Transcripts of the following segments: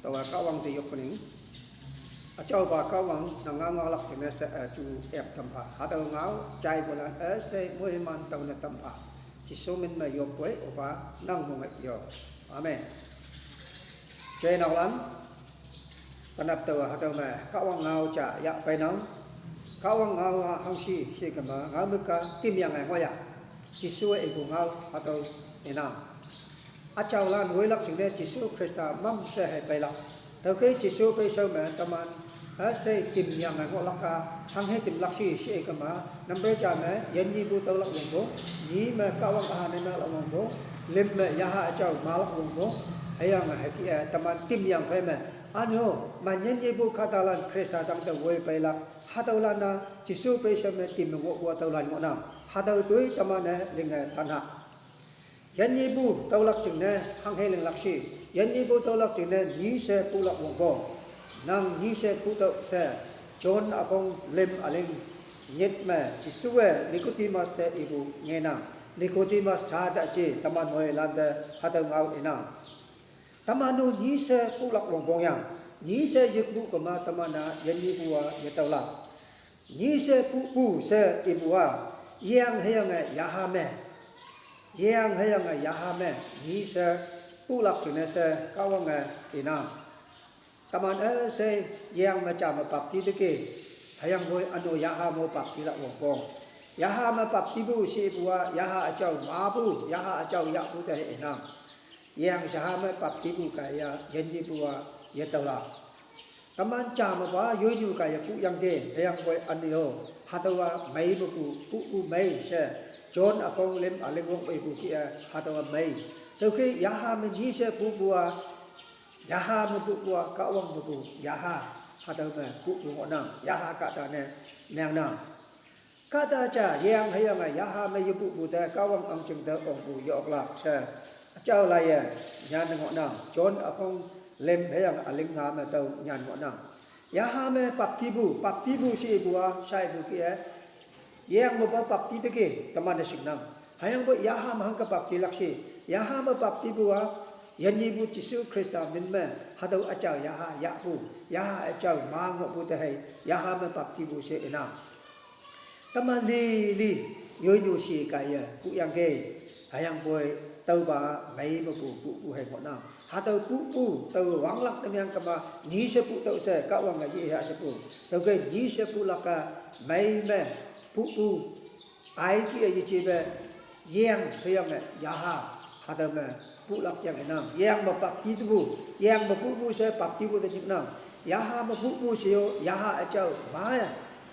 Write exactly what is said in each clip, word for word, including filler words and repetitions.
Tawa Kahwang te yok pening. Achau ba Kahwang nang ngau ngau lak jingne she, eh, chu ep tampha. Hatüo ngao jai bolan, eh, she moiman tao ne tampha. Jesu min me yop poi, opa nang mong yo. Amen. Jai naolan. Tanap tawa hatüo me Kahwang ngao ja ya peinang. Kahwang ngao a hangshi shi kema ngao me ka timyang ai ngoya. Jesu e ipu ngao hatüo inang. Achaolan woilak jingne Jesu Khrista mamshe hei peilak. Tüokhei Jesu peishao me teman, eh, she timyange ngohlak a, hanghe timlak shi she kema, number ja me, yinyepu tüolak wongpong, nyi me Kahwang üha ne melak wongpong, lim me yaha achao malak wongpong, hüyange hüke, eh, teman timyang phei me, anyo, man yinyepu kahtalan Khrista tangte woi peilak, hatüolan-a, Jesu peishao me tim me ngohpu tüolan ngohnang, hatüo toi teman-e linge tanha. Yinyepu tüolak jingne hanghe linglak shi. Yinyepu tüolak jingne nyi she pulak wongpong. Nang nyi she putüoh she, John üpong lim üling nyit me Jesuwe Nicodemus te ipu ngenang. Nicodemus sha ta je teman moilante hatüo ngao inang. Teman-o nyi she pulak wongpong yang. Nyi she yepu kema teman-a yinyepu a yetüolak. Nyi she pupu she ipu a, yeng hüyange yaha me. Yeng hüyange yaha me, nyi she pulak jingne she Kahwange inang. Teman-e she yeng me ja me bapti teke, hüyangpoi üno yaha me baptilak wongpong. Yaha me baptipu she ipu a, yaha achao mapu, yaha achao yahpu te hei inang. Yeng shaha me baptipu kaiye, yinyepu a yetüolak. Teman ja mepa yoinyu kaiye puyangke, hüyangpoi üne-o, hatüowa mei mepu, pupu mei she, John üpong lim üling wong peipu kih-e, hatüowa mei. Tüokhei yaha me nyi she pupu a, yaha me pupu a, Kahwang mepu, yaha, hatüo me pupu ngohnang, yaha kahta ne mengnang. Kahta ja yeng hüyange yaha me yepupu te Kahwang ahngching te ongpu ye-oklak she. Achao laiye nyan ngohnang, John üpong lim hüyange üling nga me tüo nyan ngohnang. Yaha me baptipu, baptipu she ipu a, shaipu kih-e, yeng mepa bapti teke teman-e shingnang. Hüyangpoi yaha me hangke baptilak shi, yaha me baptipu a, yinyepu Jesu Khrista min me, hatüo achao yaha yahpu, yaha achao ma ngohpu te hei, yaha me baptipu she inang. Teman lili, yoinyu shi kaiye, puyangke, hüyangpoi tüopa mei mepu pupu hei ngohnang. Hatüo pupu, tao wanglak ne meang kema, nyi she putüoh she, Kahwange yeha shepu. Tüokhei nyi she pulak a, mei me, pupu, ai kih-e yejepe, yeng hüyange yaha, hatüo me pulak yang inang. Yeng me baptipu, yeng me pupu she baptipu te nyiknang. Yaha me pupu she-o, yaha achao ma,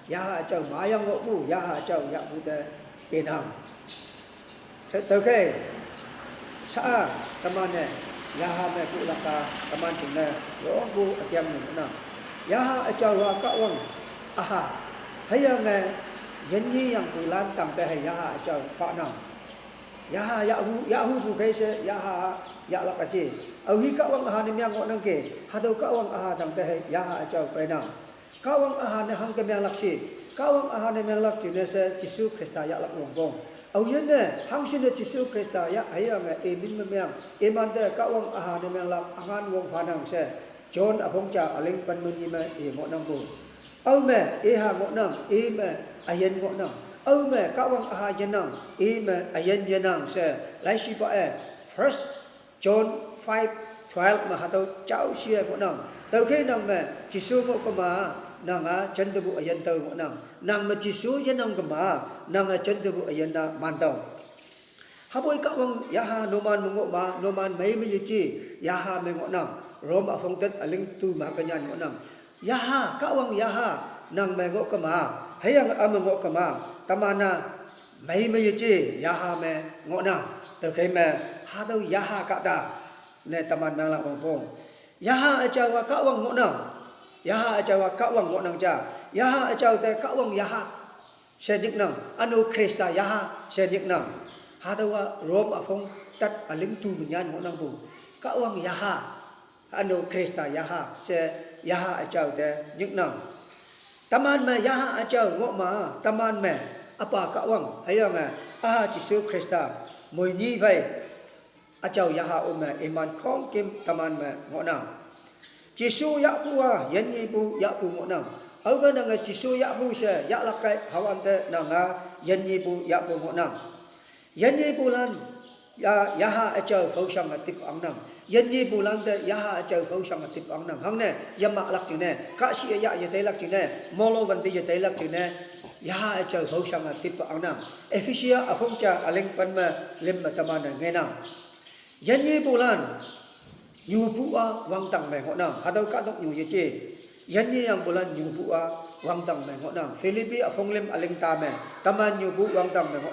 yaha achao mayang ngohpu, yaha achao yahpu te inang. She tüokhei, sha-a, teman-e, yaha me pulak a, teman jingne, yongpu ükyang ne ngohnang. Yaha achao a Kahwang, üha, hüyange, yinyeyangpulan tangte hei yaha achao pahnang. Yaha yahu, yahupu khei she, yaha yahlak üje. Aohi Kahwang üha ne meang ngohnangke, hatüo Kahwang üha tangte hei yaha achao peinang. Kahwang üha ne hangke menglak shi, Kahwang üha ne menglak jingne she Jesu Khrista yahlak wongpong. Aoyinne, hangshinne Jesu Khrista yah hüyange i min me meang, imante Kahwang üha ne menglak üngan wong phanang she, John üpong ja üling pen me nyi me i ngohnangpu. Aohi me, iha ngohnang, i me, üyin ngohnang. Aohi me, Kahwang üha yenang, i me, üyin yenang she, laishipa-e, First John five twelve me hatüo jao shi ngohnang. Tüokhei nang me, Jesu ngoh kema, nange jentepu üyin tao ngohnang. Nang me Jesu yenang kema, nange jentepu üyin-a mantüoh. Hüpoi Kahwang yaha numan me ngohma, numan mei me yeje, yaha me ngohnang. Rome üpong tet üling tu me hüke nyan ngohnang. Yaha, Kahwang yaha, nang me ngoh kema, hüyange üme ngoh kema, teman-a mei me yeje, yaha me ngohnang. Tüokhei me, hatüo yaha kahta ne teman menglak wongpong. Yaha achao a Kahwang ngohnang. Yaha achao a Kahwang ngohnang ja. Yaha achao te Kahwang yaha she nyiknang, üno Khrista yaha she nyiknang. Hatüowa Rome üpong tet üling tu me nyan ngohnangpu. Kahwang yaha, üno Khrista yaha she, yaha achao te nyiknang. Teman me yaha achao ngohma, teman me, Üpa Kahwang, hüyange, Üha Jesu Khrista, moinyi phei, achao yaha ome iman khongküm teman me ngohnang. Jesu yahpu-a yinyepu yahpu ngohnang. Aope nange Jesu yahpu she yahlak kai hüwante nange yinyepu yahpu ngohnang. Yinyepulan, ya, yaha üjao phaoshange tip angnang. Yinyepulante yaha üjao phaoshange tip angnang. Hangne yemahlak jingne, kahshih-e yah yeteilak jingne, molo wante yeteilak jingne, yaha üjao phaoshange tip angnang. Ephesia üpong ja üleng pen me lüm me teman-e ngenang. Yinyepulan nyupu-a wangdang me ngohnang, hatüo kahtoknyu yeje. Yinyeyangpulan nyupu-a wangdang me ngohnang. Philippi üpong lüm üleng ta me, teman nyupu wangdang me ngohnang.